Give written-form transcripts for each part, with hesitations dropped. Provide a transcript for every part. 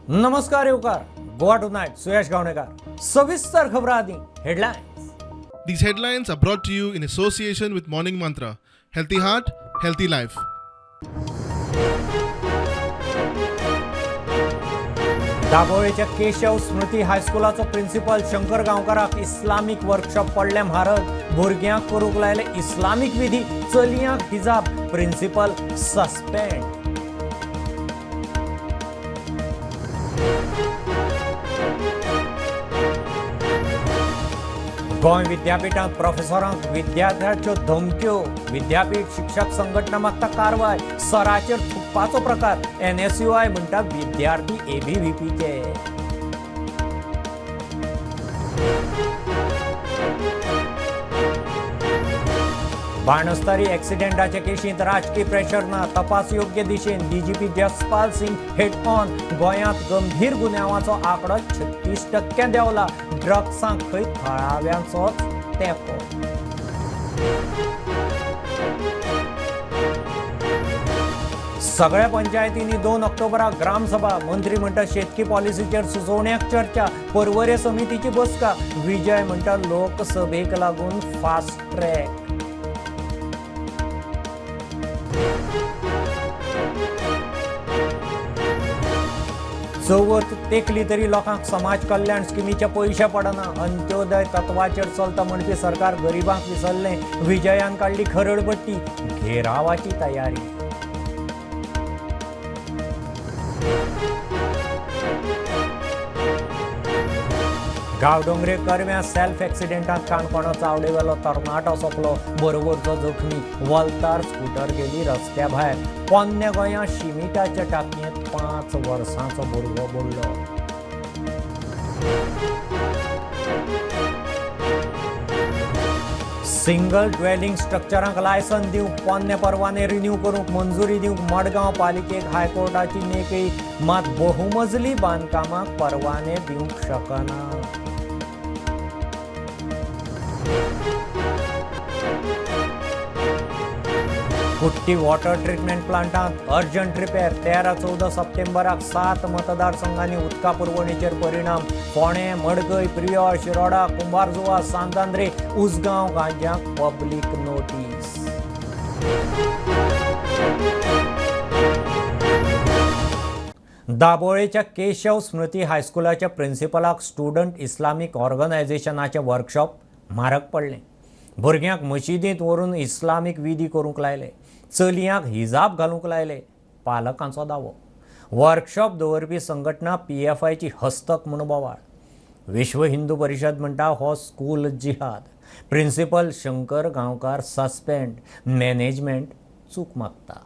नमस्कार येवकार गोवा टुनायट, सुयश गावणेकर. सविस्तर खबरां आदी headlines. These headlines are brought to you in association with Morning Mantra. Healthy heart, healthy life. दाबोळेच्या केशव स्मृती हायस्कुलाचो प्रिन्सिपल शंकर गांवकाराक इस्लामीक वर्कशॉप पडलें म्हारग. भुरग्यांक करूंक लायले इस्लामीक विधी, चलयांक हिजाब. Principal suspend. गोंय विद्यापीठांत प्रोफेसरांक विद्यार्थ्यांच्यो धमक्यो. विद्यापीठ शिक्षक संघटना मागता कारवाय. सराचेर थुकपाचो प्रकार. एनएसयूआय म्हणटा विद्यार्थी एबीव्हीपीचे. बाणस्तारी ॲक्सिडेंटाच्या केशींत राजकी प्रेशर ना, तपास योग्य दिशेन. DGP Jaspal Singh head on. गोंयांत गंभीर गुन्यांवाचो आंकडो 36% देंवला. ड्रग्सांक खंय थळाव्यांचोच तेंको. सगळ्या पंचायतींनी 2 ऑक्टोबराक ग्रामसभा. मंत्री म्हणटा शेतकी पॉलिसीचेर सुचोवण्याक चर्चा. पर्वरे समितीची बसका. विजय म्हणटा लोकसभेक लागून फास्ट ट्रॅक. चवथ तेकली तरी लोकांक समाज कल्याण स्किमीचे पयशे पडना. अंत्योदय तत्वाचेर चलता म्हणपी सरकार गरिबांक विसरलें. विजयान काडली खरडपट्टी. घेरावाची तयारी. गांवडोंगरे करव्यां सेल्फ एक्सिडेंटांत काणकोणा चावडेवेलो तरणाटो सोंपलो. बरोबरचो जखमी. वल्तार स्कुटर गेली रस्त्या भायर. पोन्न्या गोंया शिमिटाच्या टाकयेंत 5 वर्सांचो भुरगो बुडलो. सिंगल ड्वेलिंग स्ट्रक्चरांक लायसन दिवंक, पोन्ने परवाने रिन्यू करूंक मंजुरी दिवंक मडगांव पालिकेक हायकोर्टाची मेकळी. मात बहुमजली बांदकामाक परवाने दिवंक शकना. कुट्टी वॉटर ट्रिटमेंट प्लांटांत अर्जंट रिपेर. 13-14 सप्टेंबराक 7 मतदारसंघांनी उदका पुरवणेचेर परिणाम. फोंडें, मडकय, प्रियोळ, शिरोडा, कुंभारजुवा, सांतांद्रे, उसगांव गांज्यांक पब्लीक नोटीस. दाबोळेच्या केशव स्मृती हायस्कुलाच्या प्रिन्सिपलाक स्टुडंट इस्लामीक ऑर्गनायझेशनाचें वर्कशॉप म्हारग पडलें. भुरग्यांक मशिदींत व्हरून इस्लामीक विधी करूंक लायले. चलयांक हिजाब घालूंक लायले. पालकांचो दावो. वर्कशॉप दवरपी संघटना पीएफआयची हस्तक म्हूण बोवाळ. विश्व हिंदू परिशद म्हणटा हो स्कूल जिहाद. Principal Shankar Gaonkar suspend. Management चूक मागता.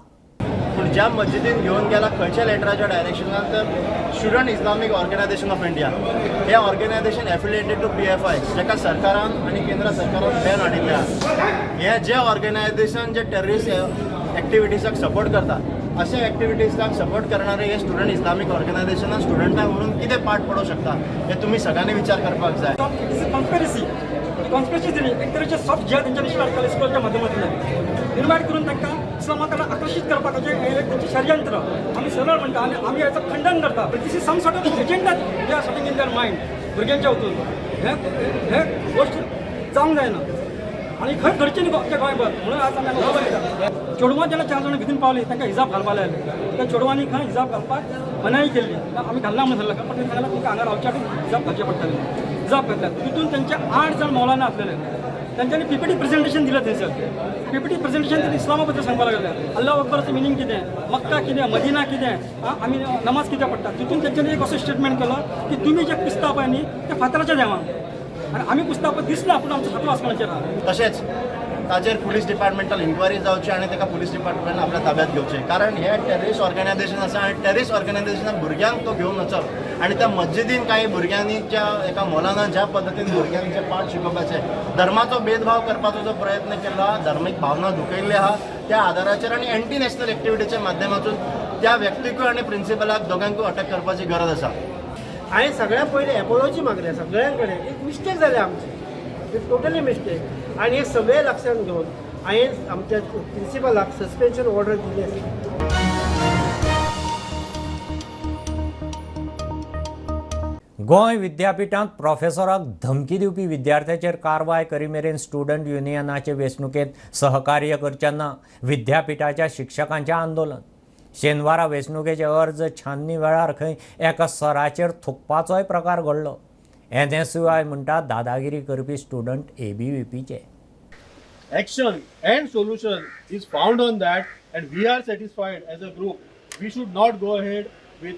पूण ज्या मस्जिदीन घेवन गेला खंयच्या लेटराच्या डायरेक्शनान, तर student Islamic organisation of India hey organisation affiliated to PFI, जाका सरकारान आनी केंद्र सरकारान बॅन हाडिल्लें आहा. हे जे ऑर्गनायझेशन जे टेररिस्ट एक्टिविटीजाक सपोर्ट करता, अशा एक्टिविटीजाक सपोर्ट करणारे हे स्टुडंट इस्लामीक ऑर्गनायझेशनान स्टुडंटांक व्हरून कितें पाठ पडोवंक शकता हें तुमी सगळ्यांनी विचार करपाक जाय. कॉन्स्पिरसी कॉन्स्पिरसी थेरी, एक तरेचे सॉफ्ट जिहाद तेंच्यांनी स्टार्ट केलें स्कुलाच्या माध्यमांतल्यान. निर्माण करून तांकां इस्लामा कडेन आकर्शीत करपाचें हें एक तेंचें षडयंत्र आमी सरळ म्हणटा आनी आमी हाचो खंडन करता. This is some sort of agenda they are setting in their mind. भुरग्यांच्या वतून हें हे गोश्ट जावंक जायना आनी खंय घडचें न्ही आमच्या गोंयभर, म्हणून आज आमी हांगा उलयता. चेडवां जेन्ना 4 जाणां भितून पावलीं, तांकां हिजाब घालपाक लायले. त्या चेडवांनी खंय हिजाब घालपाक मनाई केल्ली. आमी घालना म्हणून सांगलें, पण सांगलें तुमकां हांगा रावच्या हिजाब घालचें पडटलें. हिजाब घातल्या. तितून तेंचे 8 जाण मौलाना आसलेले. तेंच्यांनी पीपीटी प्रेझेंटेशन दिलें. थंयसर पीपीटी प्रेझेंटेशन ते इस्लामा बद्दल सांगपाक लागले. अल्लाह अकबराचें मिनींग कितें, मक्का कितें, मदिना कितें, आमी नमाज कित्याक पडटा. तितून तेंच्यांनी एक असो स्टेटमेंट केलो की तुमी जे पुजता पळय न्ही ते फातराच्या देवांक आनी आमी पुजता पळय दिसना, पूण आमचो सातू आसमानाचेर आहा. तशेंच ताचेर पुलीस डिपार्टमेंटल इन्क्वायरी जावची आनी ताका पुलीस डिपार्टमेंटान आपल्या ताब्यात घेवचें, कारण हे टेररिस्ट ऑर्गनायझेशन आसा आनी टेररिस्ट ऑर्गनायझेशनाक भुरग्यांक तो घेवन वचप आनी त्या मस्जिदीन कांय भुरग्यांनी ज्या एका मौलाना ज्या पद्दतीन भुरग्यांक जे पाठ शिकोवपाचे, धर्माचो भेदभाव करपाचो जो प्रयत्न केला, धार्मीक भावना दुखयल्ली आहा, त्या आदाराचेर आनी एंटी नॅशनल एक्टिविटीच्या माध्यमातून त्या व्यक्तीकूय आनी प्रिन्सिपलाक दोगांकूय अटक करपाची गरज आसा. हांवें सगळ्या पयलीं एपोलॉजी मागल्या सगळ्यां कडेन. एक मिस्टेक जाल्या आमची, टोटली मिस्टेक, आनी हे सगळे लक्षांत घेवन हांवें आमच्या प्रिंसिपलाक सस्पेन्शन ऑर्डर दिली आसा. गोंय विद्यापीठांत प्रोफेसराक धमकी दिवपी विद्यार्थ्याचेर कारवाय करी मेरेन स्टुडंट युनियनाचे वेंचणुकेंत सहकार्य करचें ना विद्यापीठाच्या शिक्षकांचें आंदोलन. शेनवारा वेंचणुकेचे अर्ज छाननी वेळार खंय एका सराचेर थुकपाचोय प्रकार घडलो. NSUI म्हणटा दादागिरी करपी student ABVPचे. Action and solution is found on that, and we are satisfied as a group. We should not go ahead with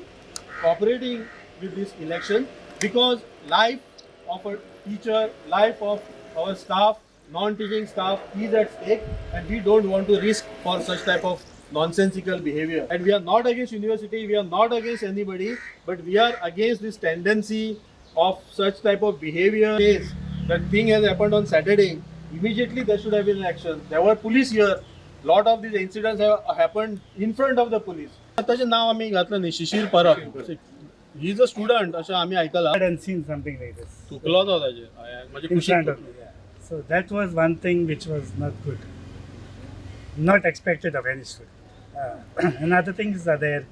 cooperating with this election because life of a teacher, life of our staff, non-teaching staff is at stake, and we don't want to risk for such type of nonsensical behavior. And we are not against university, we are not against anybody, but we are against this tendency of such type of behavior. That thing has happened on Saturday. Immediately there should have been an action. There were police here. Lot of these incidents have happened in front of the police. ताचें नाव आमी घातलं न्ही, Shishir Parab. He is a student अशें आमी आयकलां. I hadn't seen something like this थुकलो तो ताजेर म्हणजे in front of me. Yeah. So that was one thing which was not good, not expected of any student. Another things are there.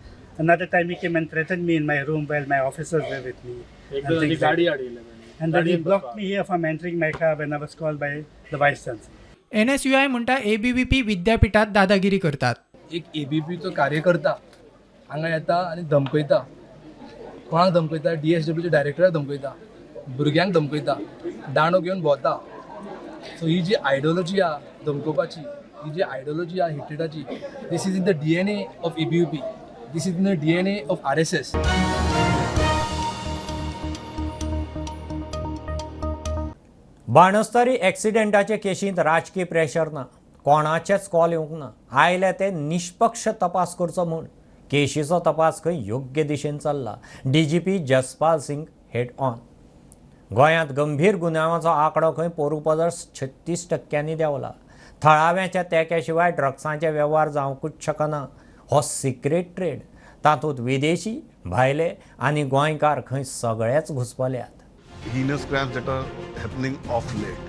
Another time he came and threatened me in my room while my officers were with me. एकदां And things like गाडी that. हाडिल्ली तांणी. And then he गाडयेन blocked बसपा. me here from entering my car when I was called by the vice chancellor. NSUI म्हणटा ABVP विद्यापीठात दादागिरी करतात. एक एबीपीचो कार्यकर्ता हांगा येता आनी धमकयता. कोणाक धमकयता? DSWच्या डायरेक्टराक धमकयता, भुरग्यांक धमकयता, दांडो घेवन भोंवता. सो ही जी आयडियोलॉजी आहा धमकोवपाची, ही जी आयडियोलॉजी आहा हेट्रेडाची, this is in the DNA of ABVP, this is in the DNA of RSS. Banastari एक्सिडेंटाचे केशींत राजकी प्रेशर ना, कोणाचेच कॉल येवंक ना. आयले ते निष्पक्ष तपास करचो म्हूण. केशीचो तपास खंय योग्य दिशेन चल्ला. DGP Jaspal Singh head on. गोंयांत गंभीर गुन्यांवाचो आंकडो खंय पोरू परस 36% देंवला. थळाव्यांच्या तेंक्या शिवाय ड्रग्सांचे वेव्हार जावंकूच शकना. हो सिक्रेट ट्रेड, तातूंत विदेशी, भायले आनी गोंयकार खंय सगळेच घुसपल्यात. Heinous crimes that are happening off late.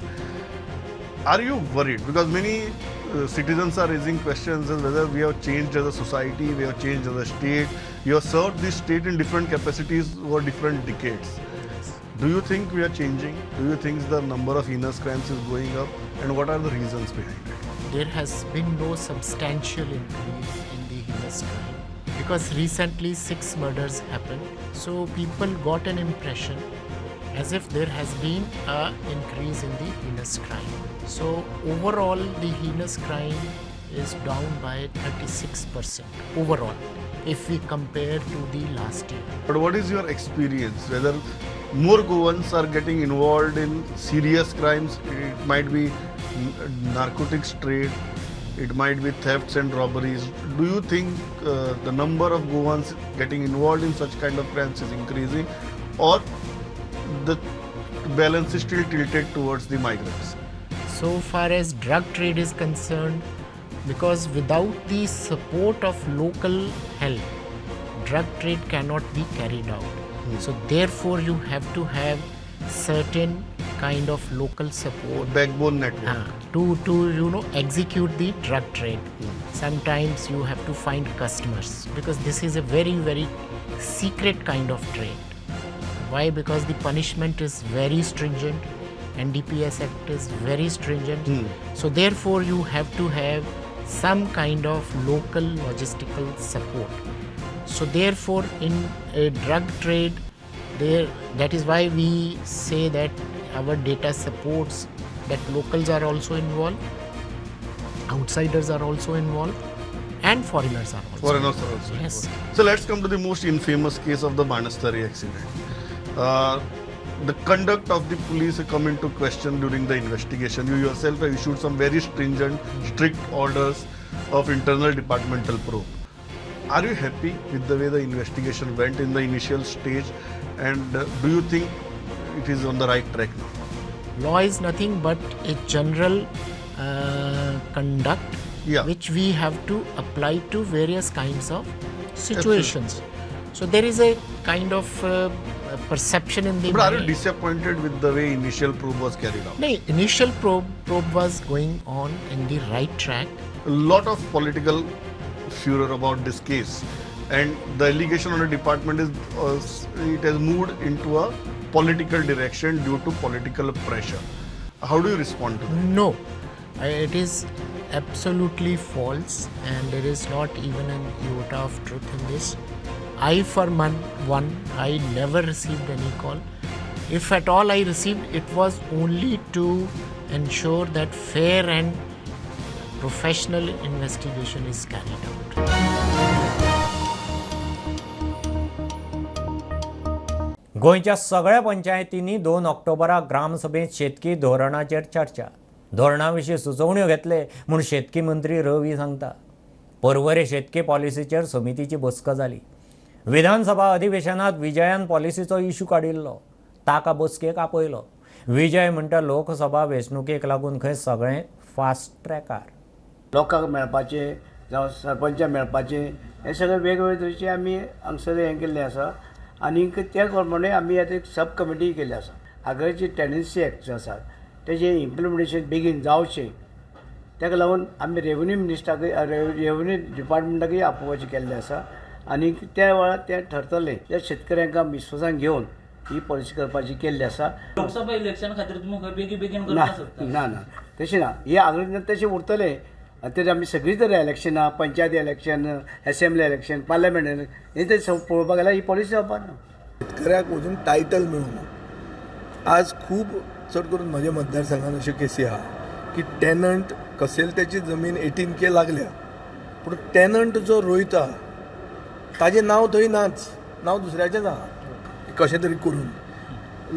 Are you worried? Because many citizens are raising questions as whether we have changed as a society, we have changed as a state. You have served this state in different capacities over different decades. Do you think we are changing? Do you think the number of heinous crimes is going up? And what are the reasons behind it? There has been no substantial increase in the heinous crime because recently 6 murders happened. So people got an impression as if there has been an increase in the heinous crime. So overall, the heinous crime is down by 36% overall, if we compare to the last year. But what is your experience? Whether more Goans are getting involved in serious crimes, it might be narcotics trade, it might be thefts and robberies. Do you think the number of Goans getting involved in such kind of crimes is increasing, or the balance is still tilted towards the migrants? So far as drug trade is concerned, because without the support of local help, drug trade cannot be carried out. So therefore you have to have certain kind of local support, backbone network, to you know, execute the drug trade. Sometimes you have to find customers, because this is a very, very secret kind of trade. Why? Because the punishment is very stringent. NDPS Act is very stringent. So therefore you have to have some kind of local logistical support. So therefore in a drug trade, there, that is why we say that our data supports that locals are also involved, outsiders are also involved, and foreigners are also Foreigners are also Yes. involved. So let's come to the most infamous case of the Banastari accident. The conduct of the police come into question during the investigation. You yourself have issued some very stringent, strict orders of internal departmental probe. Are you happy with the way the investigation went in the initial stage, and do you think it is on the right track now? Law is nothing but a general conduct, which we have to apply to various kinds of situations. Absolutely. So there is a kind of perception in the But are you mind. disappointed with the way initial probe was carried out? No, initial probe was going on in the right track. A lot of political furor about this case. And the allegation on the department is it has moved into a political direction due to political pressure. How do you respond to that? No, it is absolutely false, and there is not even an iota of truth in this. I, for one, I never received any call. If at all I received, it was only to ensure that fair and professional investigation is carried out. गोंयच्या सगळ्या पंचायतींनी 2 ऑक्टोबराक ग्रामसभेत शेतकी धोरणाचेर चर्चा. धोरणा विशीं सुचोवण्यो घेतले म्हूण शेतकी मंत्री रवी सांगता. परवरे शेतकी पॉलिसीचेर समितीची बसका जाली. विधानसभा अधिवेशनात विजयान पॉलिसीचो इशू काडिल्लो, ताका बसकेक आपयलो. विजय म्हणटा लोकसभा वेंचणुकेक लागून खंय सगळें फास्ट ट्रॅकार. लोकांक मेळपाचें जावं सरपंचाक मेळपाचें हें सगळें वेगवेगळे तरेचे आमी हांगसर हें केल्लें आसा. आनीक त्या प्रमाणे आमी आतां एक सब कमिटी केल्ली आसा. आगळची टेनन्सी एक्ट जो आसा तेजें इम्प्लिमेंटेशन बेगीन जावचें ताका लागून आमी रेवन्यू मिनिस्टराकय रेवन्यू डिपार्टमेंटाकय आपोवपाचें केल्लें आसा. आनीक त्या वेळार तें ठरतलें. त्या शेतकऱ्यांक विस्वासान घेवन ही पॉलिसी करपाची केल्ली आसा. लोकसभा इलेक्शन खातीर तुमी खंय बेगीन बेगीन करपाक सोदता? ना ना तशें ना, हे आगळी तशें उरतलें. आनी तेजें आमी सगळीं तरी इलेक्शनां, panchayat election, assembly election, parliament election, हें तें पळोवपाक गेल्यार ही पॉलिसी जावपा ना. शेतकऱ्याक अजून टायटल मेळूंक ना. आज खूब चड करून म्हज्या मतदारसंघान अश्यो केसी आहा की टेनंट कसेल त्याची जमीन 18K लागल्या, पूण टेनंट जो रोयता ताजें नांव थंय नाच, नांव दुसऱ्याचेंच आहा. कशें तरी करून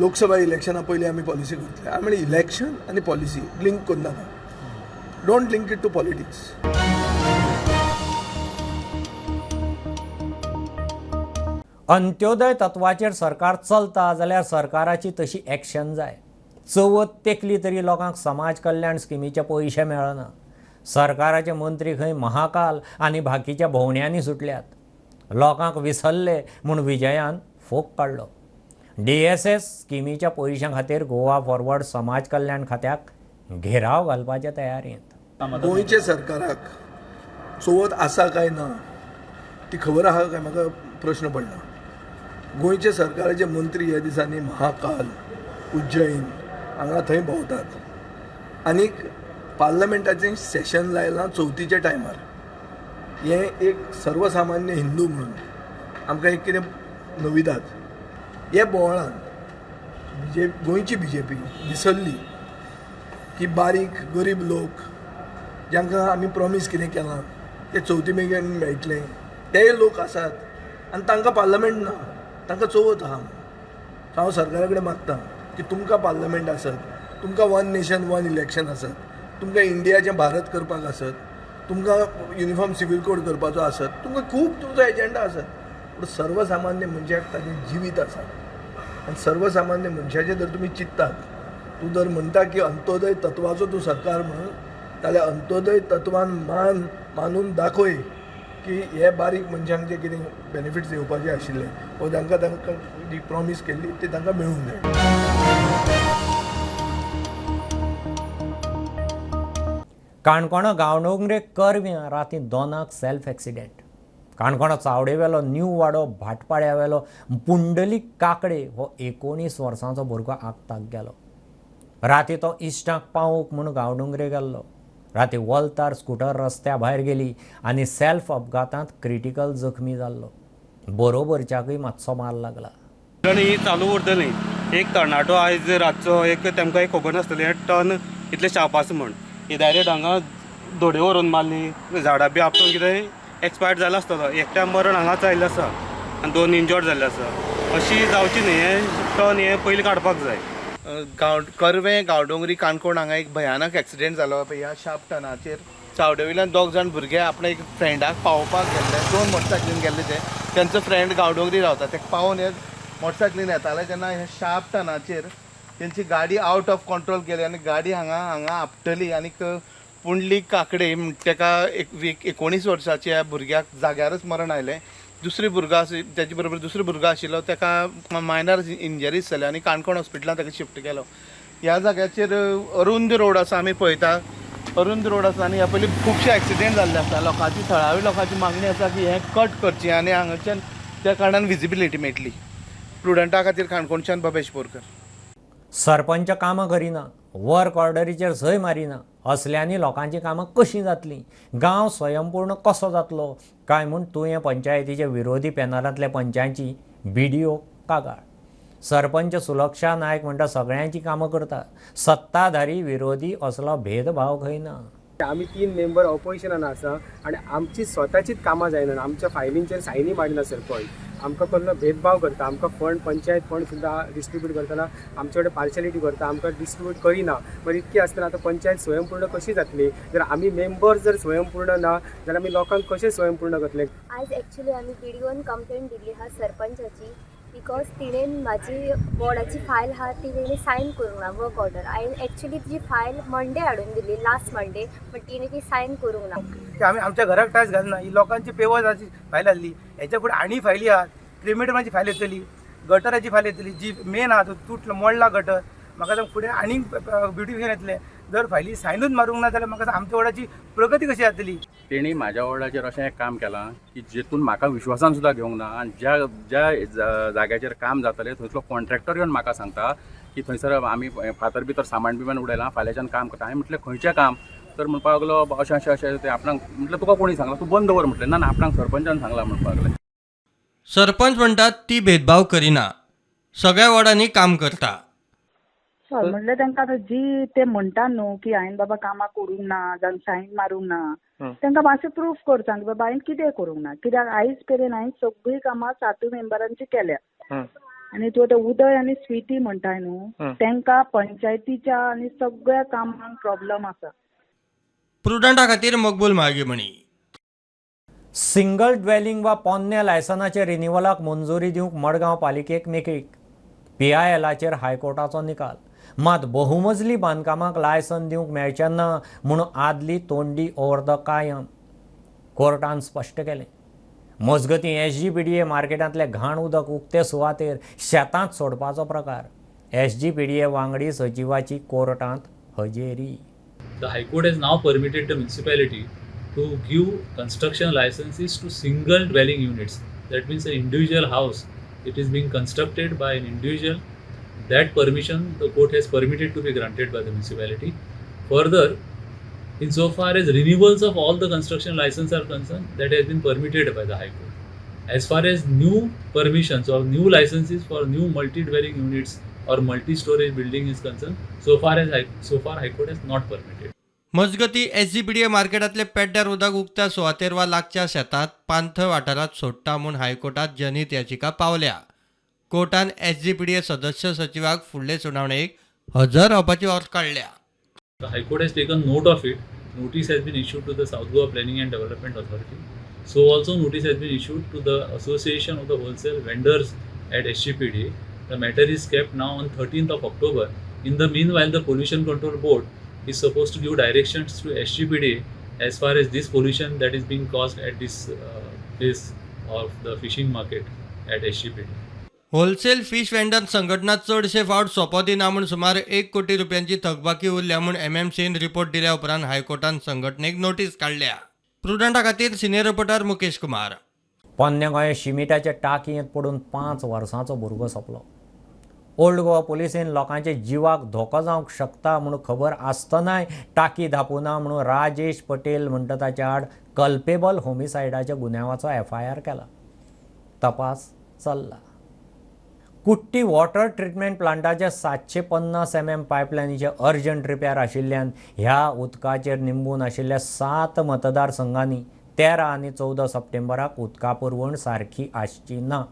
लोकसभा इलेक्शना पयलीं आमी पॉलिसी करतले. हांवें म्हणलें इलेक्शन आनी पॉलिसी लिंक करनाका, don't link it to politics. Antyodaya तत्वाचेर सरकार चलता जाल्यार सरकाराची तशी एक्शन जाय. चवथ तेकली तरी लोकांक समाज कल्याण स्किमीचे पयशे मेळना. सरकाराचे मंत्री खंय महाकाल आनी बाकीच्या भोंवण्यांनी सुटल्यात. लोकांक विसरले म्हूण विजयान फोग काडलो. DSS स्किमीच्या पयशां खातीर गोवा फॉरवर्ड समाज कल्याण खात्याक घेराव घालपाच्या तयारेंत. गोंयच्या सरकाराक चवथ आसा काय ना ती खबर आहा काय म्हाका प्रश्न पडला. गोंयच्या सरकाराचे मंत्री ह्या दिसांनी महाकाल, उज्जैन हांगा थंय भोंवतात आनीक पार्लमेंटाचें सेशन लायलां चवथीच्या टायमार. हें एक सर्वसामान्य हिंदू म्हणून आमकां एक कितें नविदाद. हे बोवाळान गोंयची BJP विसरली की बारीक गरीब लोक जांकां आमी प्रॉमीस कितें केलां ते चवथी मेरेन मेळटले तेय लोक आसात आनी तांकां पार्लमेंट ना, तांकां चवथ आहा. हांव सरकारा कडेन मागता की तुमकां पार्लमेंट आसत, तुमकां वन नेशन वन इलेक्शन आसत, तुमकां इंडियाचें भारत करपाक आसत, तुमकां युनिफॉर्म सिवील कोड करपाचो आसत, तुमकां खूब तुमचो एजेंडा आसत, पूण सर्वसामान्य मनशाक ताजें जिवीत आसा आनी सर्वसामान्य मनशाचें जर तुमी चिंततात, तूं जर म्हणटा की अंत्योदय तत्वाचो तूं सरकार म्हणून, जाल्यार अंत्योदय तत्वान मानून दाखय की हे बारीक मनशांक जे कितें बेनिफिट्स येवपाचे आशिल्ले वो तांकां तांकां जी प्रॉमीस केल्ली ती तांकां मेळूंक जाय. काणकोणा गांवडोंगरे करव्यां राती 2 सेल्फ एक्सिडेंट. काणकोणा चावडेवेलो न्यू वाडो भाटपाड्यावेलो पुंडलीक काकडे हो 19 वर्सांचो भुरगो आगताक गेलो. राती तो इश्टांक पावोवंक म्हूण गांवडोंगरे गेल्लो. राती वल्तार स्कुटर रस्त्या भायर गेली आनी सेल्फ अपघातांत क्रिटिकल जखमी जाल्लो. बरोबरच्याकूय मातसो मार लागला. ही चालू उरतली. एक तरणाटो आयज रातचो एक तेमकां एक खबर नासतली हें टर्न इतलें शार्प आसा म्हण, ही डायरेक्ट हांगा धोडे व्हरून मारली, झाडां बी आपटून कितें एक्सपायर्ड जालो आसतलो. एकट्या मरण हांगाच आयिल्लें आसा आनी 2 इंजर्ड जाल्ले आसा. अशी जावची न्ही, हें टर्न हें पयलीं काडपाक जाय. कर्वें गांवडोंगरी काणकोण हांगा एक भयानक एक्सिडेंट जालो. ह्या शार्प टर्नाचेर चावडे वयल्यान 2 जाण भुरगे आपल्या एक फ्रेंडाक पावोवपाक गेल्ले, 2 मोटरसायकलीन गेल्ले. ते तेंचो फ्रेंड गांवडोंगरी रावता, तेका पावोवन हे मोटरसायकलीन येताले तेन्ना ह्या शार्प टर्नाचेर तेंची गाडी आवट ऑफ कंट्रोल गेली आनी गाडी हांगा हांगा आपटली आनीक पुंडलीक काकडे तेका 19 वर्साच्या भुरग्याक जाग्यारच मरण आयलें. दुसरी भुरगो आसा तेजे बरोबर दुसरो भुरगो आशिल्लो तेका मायनर इंजरीज जाल्यो आनी काणकोण हॉस्पिटलान ताका शिफ्ट केलो. ह्या जाग्याचेर अरुंद रोड आसा, आमी पळयता अरुंद रोड आसा आनी ह्या पयलीं खुबशे एक्सिडेंट जाल्ले आसा. लोकांची, थळावी लोकांची मागणी आसा की हें कट करचें आनी हांगाच्यान त्या कारणान विजिबिलिटी मेळटली. प्रुडंटा खातीर काणकोणच्यान भवेश बोरकर. सरपंच कामां करिना, वर्क ऑर्डरीचेर सय मारिना, असल्यांनी लोकांची कामां कशीं जातलीं, गांव स्वयंपूर्ण कसो जातलो काय म्हूण तुयें पंचायतीचे विरोधी पॅनलांतल्या पंचांची बीडीओ कागाळ. सरपंच सुलक्षा नायक म्हणटा सगळ्यांची कामां करता, सत्ताधारी विरोधी असलो भेदभाव खंय ना. आमी 3 मेंबर ऑपोजिशनान आसा आनी आमची स्वताचीच कामां जायना, आमच्या फायलींचेर सायनी मारिना सरपंच, आमकां कसलो भेदभाव करता, आमकां फंड पंचायत फंड सुद्दां डिस्ट्रिब्यूट करतना आमचे कडेन पार्शलिटी करता, आमकां डिस्ट्रिब्यूट करिना. मागीर इतकी आसतना आतां पंचायत स्वयंपूर्ण कशी जातली? जर आमी मेंबर जर स्वयंपूर्ण ना जाल्यार आमी लोकांक कशें स्वयंपूर्ण करतले? आयज एक्चुली आमी बीडीओन कंप्लेन दिल्ली आहा सरपंचाची, because तिणेन म्हाजी वॉर्डाची फायल आहा ती तेणी सायन करूंक ना वर्क ऑर्डर. हांवें एक्चुली तिजी फायल मंडे हाडून दिली, लास्ट मंडे, बट तिणें ती सायन करूंक ना. की आमी आमच्या घराक टॅक्स घालना, ही लोकांची पेवर्साची फायल आहली, हेच्या फुडें आनी फायली आहात, क्रिमिटमाची फायल येतली, गटराची फायल येतली, जी मेन आहा तो तुटलो मोडला गटर, म्हाका सांग फुडें आनीक ब्युटिफिकेशन येतलें. जर फायली सायनूच मारूंक ना जाल्यार म्हाका सांग आमच्या वॉर्डाची प्रगती कशी जातली? तेणी म्हाज्या वॉर्डाचेर अशें एक काम केलां की जितून म्हाका विश्वासान सुद्दां घेवंक ना आनी ज्या ज्या जाग्याचेर काम जातलें थंयसलो कॉन्ट्रॅक्टर येवन म्हाका सांगता की थंयसर आमी फातर भितर सामान बिमान उडयलां, फाल्यांच्यान काम करता. हांवें म्हटलें खंयचें काम? तर म्हणपाक लागलो अशें अशें अशें तें आपणाक. म्हटलें तुका कोणी सांगलां? तूं बंद दवर. म्हटलें ना ना, आपणाक सरपंचान सांगलां म्हणपाक लागलें. सरपंच म्हणटात ती भेदभाव करिना, सगळ्या वॉर्डांनी काम करता. हय, म्हणल्यार तांकां आतां जी ते म्हणटा न्हू की हांवें बाबा कामां करूंक ना जावं सायन मारूंक ना, तांकां मातशें प्रूफ करता की बाबा हांवें कितें करूंक ना. कित्याक आयज मेरेन हांवें सगळीं कामां 7 मेंबरांची केल्या. आनी तूं आतां उदय आनी स्विती म्हणटाय न्हू, तांकां पंचायतीच्या आनी सगळ्या कामांक प्रॉब्लम आसा. प्रुडंटा खातीर मकबूल मागीमणी. सिंगल ड्वेलिंग वा पोन्न्या लायसनाच्या रिन्युअलाक मंजुरी दिवंक मडगांव पालिकेक मेकळीक. PILाचेर हायकोर्टाचो निकाल. मात बहुमजली बांदकामाक लायसन दिवंक मेळचें ना म्हूण आदली तोंडी ओर्द कायम, कोर्टान स्पश्ट केलें. मजगतीं SGPDA मार्केटांतलें घाण उदक उक्ते सुवातेर शेतांत सोडपाचो प्रकार, SGPDA वांगडी सचिवाची कोर्टांत हजेरी. The High Court has now permitted the municipality to give construction licenses to single dwelling units. That means an individual house. It is being constructed by an individual. That permission the court has permitted to be granted by the municipality. Further, insofar as renewals of all the construction licenses are concerned, that has been permitted by the High Court. As far as new permissions or new licenses for new multi-dwelling units or multi-storage building is concerned, so far High Court has not permitted. मजगती SGPDA मार्केटांतले पेड्ड्यार उदक उक्त्या सुवातेर वा लागच्या शेतांत पांथळ वाठारांत सोडटा म्हूण हायकोर्टांत जनहीत याचिका पावल्या. कोर्टान SGPDA सदस्य सचिवाक फुडले सुनावणेक हजर रावपाची ऑर्द काडल्या. The High Court has taken note of it. Notice has been issued to the South Goa Planning and Development Authority. So also notice has been issued to the Association of the Wholesale Vendors at SGPDA. The matter is kept now on 13th of October. In the meanwhile, the Pollution Control Board is supposed to give directions to SGPDA as far as this pollution that is being caused at this place of the fishing market at SGPDA. Wholesale fish vendor संघटना चडशे फावट सोपो दिना म्हूण सुमार 1 कोटी रुपयांची थकबाकी उरल्या म्हूण MMCन रिपोर्ट दिल्या उपरांत हायकोर्टान संघटनेक नोटीस काडल्या. प्रुडंटा खातीर सिनियर रिपोर्टर मुकेश कुमार. पोन्न्या गोंय शिमिटाच्या टाकयेंत पडून 5 वर्सांचो भुरगो सोंपलो. ओल्ड गोवा पुलिसेन लोकांच्या जिवाक धोको जावंक शकता म्हूण खबर आसतनाय टाकी धापूना म्हणून राजेश पटेल म्हणटा ताच्या आड कल्पेबल होमिसायडाच्या गुन्यांवाचो FIR केला. तपास चल्ला. कुट्टी वॉटर ट्रिटमेंट प्लांटाच्या 750 mm पायपलायनीचे अर्जंट रिपेर आशिल्ल्यान ह्या उदकाचेर निंबून आशिल्ल्या 7 मतदारसंघांनी 13 आनी 14 सप्टेंबराक उदका पुरवण सारकी आसची ना.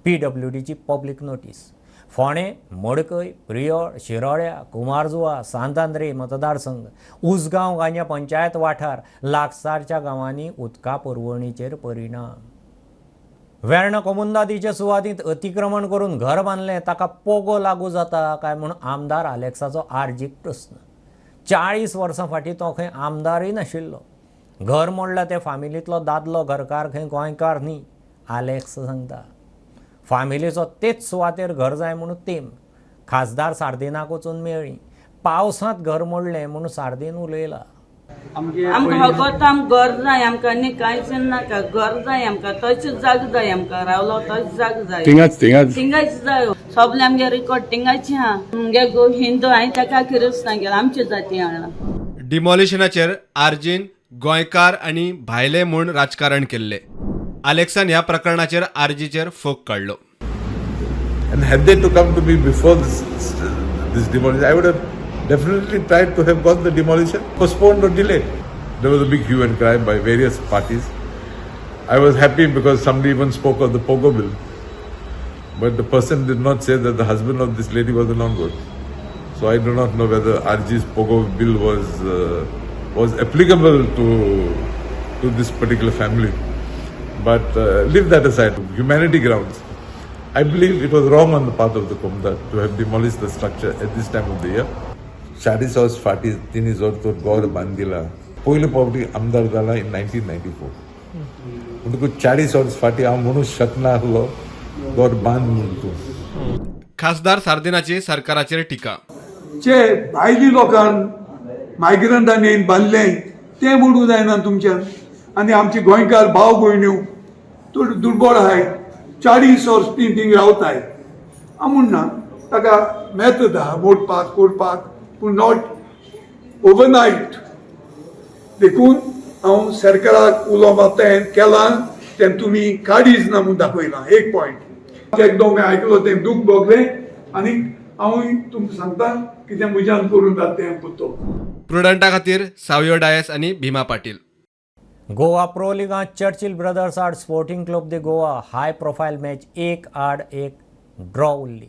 PWDची पब्लीक नोटीस. फोंडें, मडकय, प्रियोळ, शिरोड्या, कुमारजुआ, सांत आंद्रे मतदारसंघ, उसगांव गांजा पंचायत वाठार लागसारच्या गांवांनी उदका पुरवणीचेर परिणाम. वेर्णा कोमुंदादीचे सुवातींत अतिक्रमण करून घर बांदलें ताका पोगो लागू जाता काय म्हूण आमदार आलेक्साचो आर्जीक प्रस्न. 40 वर्सां फाटीं तो खंय आमदारय नाशिल्लो. घर मोडलां ते फामिलींतलो दादलो घरकार खंय गोंयकार न्ही, आलेक्स सांगता. फामिलीचो तेच सुवातेर घर जाय म्हूण तेम खासदार सार्दिनाक वचून मेळ्ळी. पावसांत घर मोडलें म्हूण सार्दीन उलयला. आमकां फकत आमकां घर जाय, आमकां आनी कांयच नाका, घर जाय आमकां, तशें जाग जाय आमकां, रावलो तशें जाग जाय, थिंगाच थिंगाच थिंगाच जाय. सगळे आमगे रिकॉर्ड थिंगाच आहा. आमगे गो हिंदू हांवें ताका किरिस्तां गेला, आमची जाती हांगा. डिमॉलिशनाचेर आरजीन गोंयकार आनी भायले म्हूण राजकारण केल्ले. आलेक्सान ह्या प्रकरणाचेर आरजीचेर फोग काडलो. And had they to come to me before this demolition, I would have definitely tried to have got the demolition postponed or delayed. There was a big hue and cry by various parties. I was happy because somebody even spoke of the Pogo bill. But the person did not say that the husband of this lady was a non-vote. So I do not know whether RG's Pogo bill was applicable to this particular family. But leave that aside. Humanity grounds, I believe it was wrong on the part of the Komda to have demolished the structure at this time of the year. 40 वर्स फाटीं तिणी जर तर घर बांदिला, पयले फावटी आमदार जाला इन 1994, म्हणटकूच 40 वर्स फाटीं हांव म्हणूंक शकना आहलो घर बांद म्हूण तूं. खासदार सार्दिनाची सरकाराचेर टिका. जे भायली लोकांक मायग्रंटांनी बांदलें तें मोडूंक जायना तुमच्यान. आनी आमचे गोंयकार भाव भयण्यो दुर्बळ आहाय, 40 वर्स ती थिंग रावताय. हांव म्हणना ताका मेथड आहा मोडपाक कोरपाक, पूण not overnight. देखून हांव सरकाराक उलो मारता, हें केलां तें तुमी काडीच ना म्हूण दाखयलां. एक पॉयंट एकदम आयकलो तें दूख भोगलें आनी हांवूय तुमकां सांगता कितें म्हज्यान करूं जाता तें पुरतो. प्रुडंटा खातीर सावियो डायस आनी भीमा पाटील. गोवा प्रो लिगांत चर्चिल ब्रदर्स आड Sporting Club de Goa high profile match 1-1 draw उरली.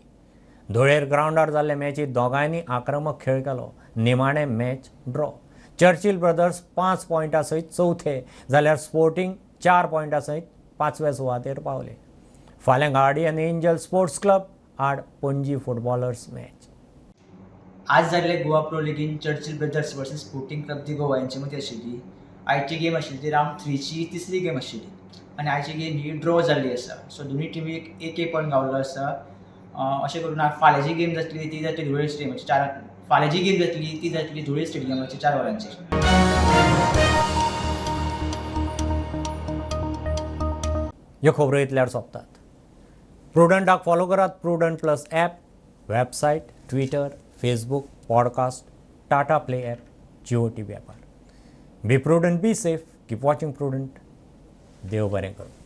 धुळेर ग्रावंडार जाल्ले मॅचीत दोगांयनी आक्रमक खेळ केलो. निमाणे मॅच ड्रॉ. चर्चिल ब्रदर्स 5 पॉयंटा सयत चवथे जाल्यार स्पोर्टिंग 4 पॉयंटा सयत 5व्या सुवातेर पावले. फाल्यां गार्डियन एंजल स्पोर्ट्स क्लब आड पणजी फुटबॉलर्स मॅच. आज जाल्ले गोवा प्रो लिगीन Churchill Brothers versus Sporting Club de Goa यांचे मदीं आशिल्ली. आयची गेम आशिल्ली ती रावंड 3ची तिसरी गेम आशिल्ली आनी आयची गेम ही ड्रॉ जाल्ली आसा. सो दोनूय टिमीक 1-1 पॉयंट गावल्लो आसा. अशें करून फाल्यांची गेम जातली ती जातली धुळे स्टेडियमाची 4, फाल्यांची गेम जातली ती जातली धुळे स्टेडियमाची 4 वरांचेर. ह्यो खबरो इतल्यार सोंपतात. प्रुडंटाक फॉलो करात Prudent plus app, website, Twitter, Facebook, podcast, Tata Play app, Jio TV ॲपार. Be prudent, be safe, keep watching Prudent. देव बरें करूं.